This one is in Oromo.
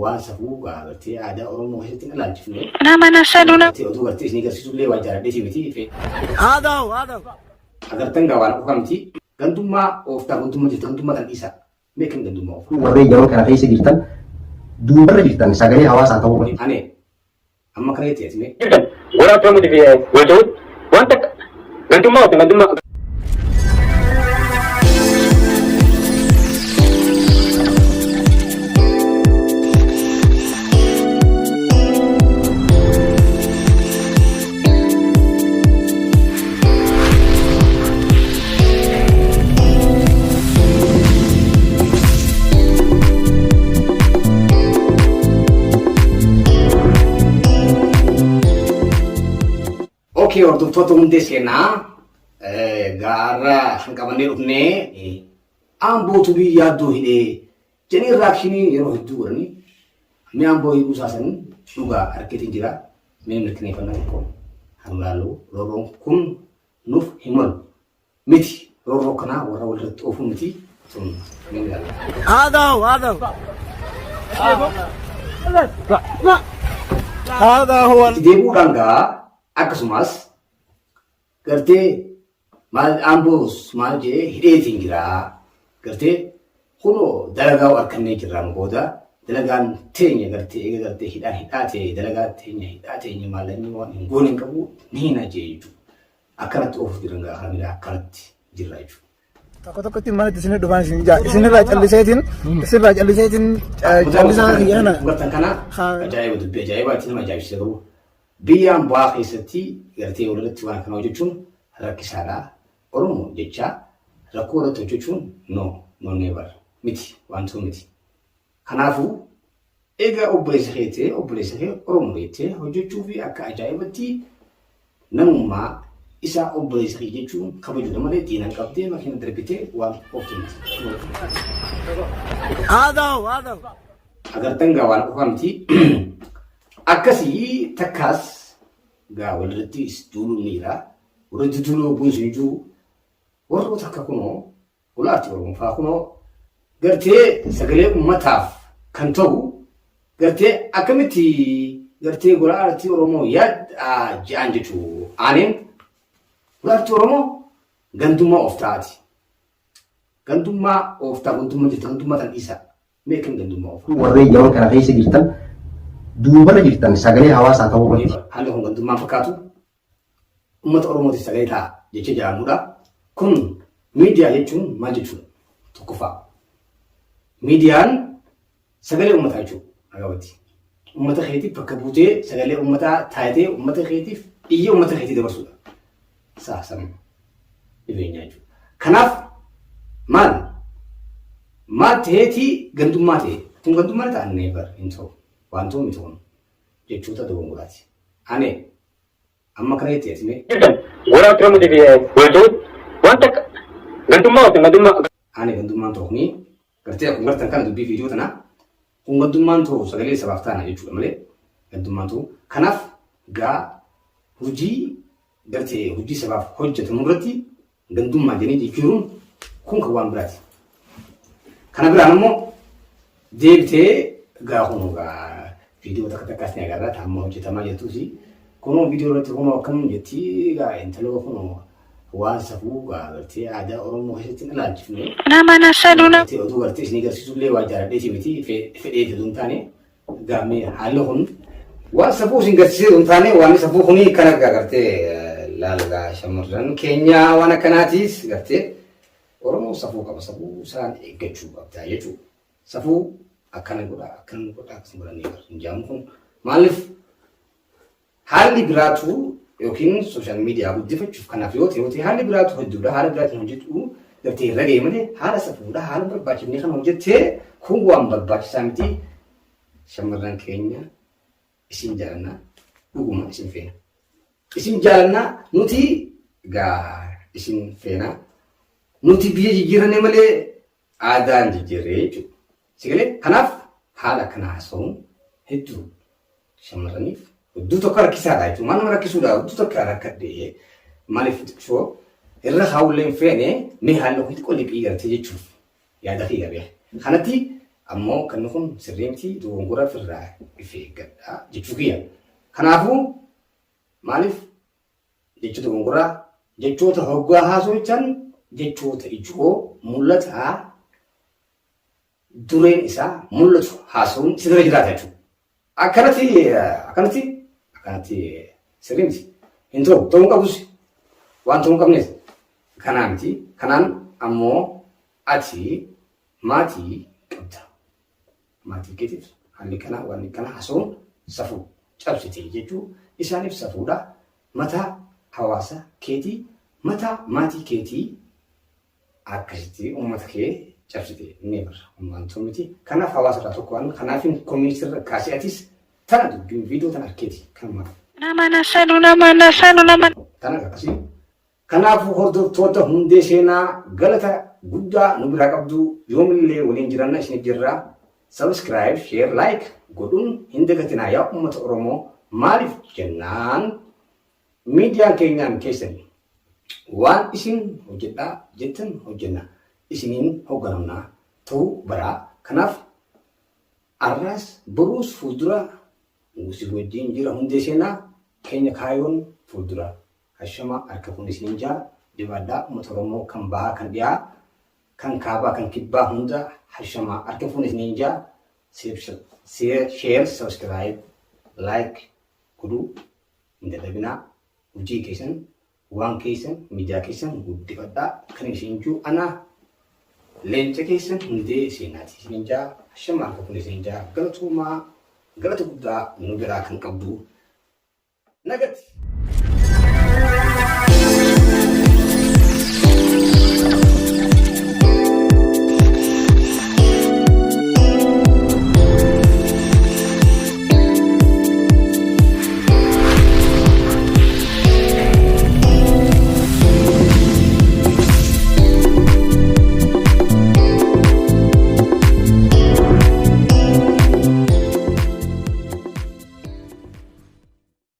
Waan safuu gartee aadaa Oromoo keessatti hin ilaalchifne. Nama nasaluna. Gartee oduu gartee isin agarsiisullee waan jaaladheetii miti. هذا هو هذا هو. Agartan gaa waan qofa miti. Gantummaa ooftaa gantummaa jirtu gantummaa tan dhiisaa. Mee kan gantummaa ooftaa? Warreen yeroo kana keessa jirtan duubarra jirtan sagalee hawaasaa ta'uu irratti. Ane amma kana jettee ati mee? Jirtan goraa turamuu fi wal wanta gantummaa oofte gantummaa. Okay, hordoftoota hundee seenaa gaara kan qabannee dhufnee Ambootu biyya yaaddoo hidhee jedhanii raakshinii yeroo hedduu godhanii mee Amboo hidhuu isaa san dhugaa harkeetiin jira mee mirkaneeffannaa tokko haa ilaallu. Roorroon kun nuuf hin malu miti, roorroo kanaa warra walirratti oofuu miti tun mee ilaalla. هذا هو هذا هو هذا هو. Itti deebi'uudhaan gaa akkasumas gartee maal Amboos maal jedhee hidheetiin jira. Gartee kunoo dalagaa harkannee jirra nu booda dalagaan teenya gartee eega gartee hidhaan hidhaa ta'e dalagaa teenya hidhaa teenya maallaqni waan hin goone hin qabu ni hina jee jechuudha. Akkanatti oofuuf jiran gaa karaa akkanatti jirra jechuudha. Tokko tokkotti manatti isin dhufaan isin jaa isinirraa calliseetiin isinirraa calliseetiin callisaa kiyya kana. Gartan kana ajaa'iba, dubbii ajaa'ibaatti nama ajaa'ibsiisa garuu biyya ambaa keessatti gartee walirratti waan akkanaa hojjechuun rakkisaadha. Oromoo jecha rakkoo irratti hojjechuun no no never miti, waan ta'u miti. Kanaafuu egaa obboleessa kee ta'e obboleessa kee Oromoo jettee hojjechuu fi akka ajaa'ibatti namummaa isaa obboleessa kee jechuun kabajuudha malee diinaan qabdee makiina darbitee waan ooftu miti. هذا هو هذا هو. Agartan gaa waan qofa miti. Akkasii takkaas gaa walirratti duuluun ni jira. Walirratti duuluu ogguun sun jiru warroota akka kunoo Ulaati Oromoo faa kunoo gartee sagalee ummataaf kan ta'u gartee akkamitti gartee gola aartii Oromoo yaad je'an jechuu aaneen gola aartii Oromoo gantummaa of taati. Gantummaa of taa gantummaa jirtu gantummaa tan dhiisaa. Mee kan gantummaa of. Warreen yeroo kana keessa jirtan duubarra jirtan sagalee hawaasaa ta'uu irratti. Haalli kun gantummaan fakkaatu uummata Oromootiif sagalee ta'a jecha jedhamudha. Kun miidiyaa jechuun maal jechuudha? Tokkoffaa. Miidiyaan sagalee uummataa jechuudha. Agabatti. Uummata keetiif bakka buutee sagalee uummataa taatee uummata keetiif iyya uummata keetii dabarsuudha. Saa sana dhibeenyaa jechuudha. Kanaaf maal maal ta'eetii gantummaa ta'e? Kun gantummaa ta'a never hin ta'u. Waan ta'u miti kun jechoota dogongoraati. Ane amma kana jettee ati mee? Jirtan goraa turamuu fi wal wanta gantummaa oofte gantummaa. Ane gantummaan ta'u kuni gartee akkuma gartan kana dubbii viidiyoo tana kun gantummaan ta'u sagalee sabaaf taana jechuudha malee gantummaan ta'u. Kanaaf gaa hojii gartee hojii sabaaf hojjetamu irratti gantummaa jedhanii jijjiiruun kun kan waan biraati. Kana biraan immoo deebitee gaa kunoo gaa viidiyoo takka takkaas ni agarra taamma hojjetamaa jirtuusi. Kunoo viidiyoo irratti kunoo akkam jetti gaa intaloo kunoo waan safuu gaa gartee aadaa Oromoo keessatti hin ilaalchifne. Nama nasaluna. Gartee oduu gartee isin agarsiisullee waan jaaladheeti miti fedheeti osoo hin taane gaammee haalli kun waan safuu isin garsiisee osoo hin taane waan safuu kuni kan akka gartee laalgaa shamarran keenya waan akkanaatiis gartee Oromoon safuu qaba, safuu isaan eeggachuu qabda jechuudha. Safuu akkana godha akkana godha akkasuma godha ni hin jaamu kun maaliif haalli biraatu yookiin sooshaal miidiyaa guddifachuuf kanaaf yoo ta'e yoo ta'e haalli biraatu hedduudha, haala biraatiin hojjetu gartee irra ga'e malee haala safuudha haala barbaachifne kana hojjettee kun waan barbaachisaa miti. Shamarran keenya isin jaalannaa, dhuguma isin feena. Isin jaalannaa nuti gaa isin feena. Nuti biyya jijjiirranne malee aadaan jijjiirree jechuudha. Sigalee kanaaf haala akkana haasa'uun hedduu shamarraniif hedduu tokko rakkisaadha jechuudha. Maal nama rakkisuudha hedduu tokko rakkadhee maaliif xiqqoo irra kaa'ullee hin feene mee haalli kun xiqqoo liphii gartee jechuuf yaada kiyya beeka. Kanatti Ammoo kanni kun sirrii miti dogongora ofirraa if eeggadhaa jechuu kiyya. Kanaafuu maaliif jecha dogongoraa jechoota hoggaa haasoftan jechoota ijoo mul'ataa dureen isaa mul'atu haasa'uun isinirra jiraata jechuudha. Akkanatti akkanatti akkanatti sirrii miti. Hin ta'u ta'uu hin qabus waan ta'uu hin qabnes kanaa miti. Kanaan ammoo ati maatii qabda. Maatii keetiif haalli kanaa waan kana haasa'uun safuu cabsite jechuu isaaniif safuudha. Mataa hawaasa keetii mataa maatii keetii akkasitti uummata kee cabsite never wantu miti. Kanaaf hawaasa irraa tokko waan kanaafin komii sirra kaasee atis tana dubbiin viidiyoo tana arkeeti kanuma. Nama nasanu nama nasanu nama. Tana akkasii. Kanaafuu hordoftoota hundee seenaa galata guddaa nu biraa qabdu yoomillee waliin jiranna isin jirra. Subscribe, share, like godhuun hin dagatinaa yaa uummata Oromoo maaliif jennaan miidiyaan keenyaan keessanii waan isin hojjedhaa jettan hojjenna isiniin hoogganamnaa ta'uu baraa. Kanaaf arraas boruus fuuldura si wajjin jira hundee seenaa keenya kaayoon fuuldura. Hashama harka kun isiniin jaa jabaadhaa uummata Oromoo kan bahaa kan dhiyaa kan kaabaa kan kibbaa hunda hashama harka fuun isiniin jaa share subscribe like godhuu hin dadhabinaa hojii keessan waan keessan miidiyaa keessan guddifadhaa kan isin jiru ana leenca keessan hundee seenaati isiniin jaa hashama harka kun isiniin jaa galatoomaa galata guddaa nu biraa kan qabdu nagatti.